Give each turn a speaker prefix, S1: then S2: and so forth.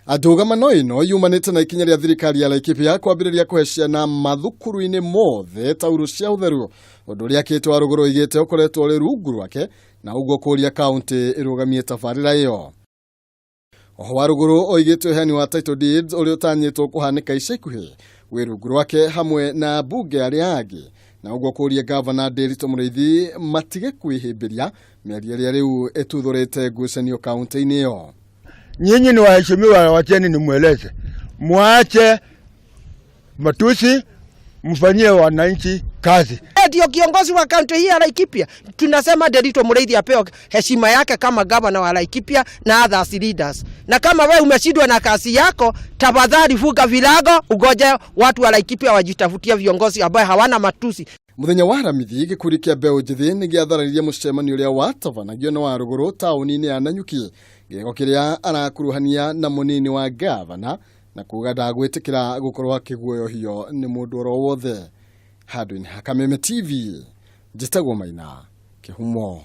S1: Ndũgamano ĩno yumanĩte na ikinya rĩa thirikari ya Laikipia kwambĩrĩria kũhe ciana mathukuru-inĩ mothe taurũ cia ũtheru, ũndũ ũrĩa Kate Warũgũrũ oigĩte ũkoretwo ũrĩ rungu rwake na ũguo kũria kaunti ĩrũgamie tabarĩra ĩyo. Oho Warũgũrũ oigĩte ũheani wa title deeds ũrĩa ũtanyĩtwo kũhanĩka ica ikuhĩ wĩ rungu rwake hamwe na mbunge arĩa angĩ, na ũguo kũria gavana Ndiritu Mũrĩithi matige kwĩhĩmbĩria mĩario ĩrĩa rĩu ĩtuthũrĩte ngucanio kaunti-inĩ ĩyo.
S2: Nyinyi ni waheshimiwa, wacheni nimweleze, mwache matusi, mfanyie wananchi kazi.
S3: Ndio kiongozi wa kaunti hii ya Laikipia. Tunasema Nderitu Mũrĩithi apewe heshima yake kama gavana wa Laikipia na others leaders. Na kama we umeshindwa na kazi yako, tafadhali funga virago, ugoje watu wa Laikipia wajitafutia viongozi ambao hawana matusi.
S1: Muthenya wa Aramithi, gĩkundi kĩa mbeũ njĩthĩ nĩ gĩathararirie mũcemanio ũrĩa watabanagio na Warũgũrũ taũni-inĩ ya Nanyuki, gĩko kĩrĩa arakuruhania na mũnini wa gavana na kuga ndagwĩtĩkĩra gũkorwo akĩguoyohio nĩ mũndũ oro wothe. Handũ-inĩ ha Kameme TV, njĩtagwo Maina Kĩhumo.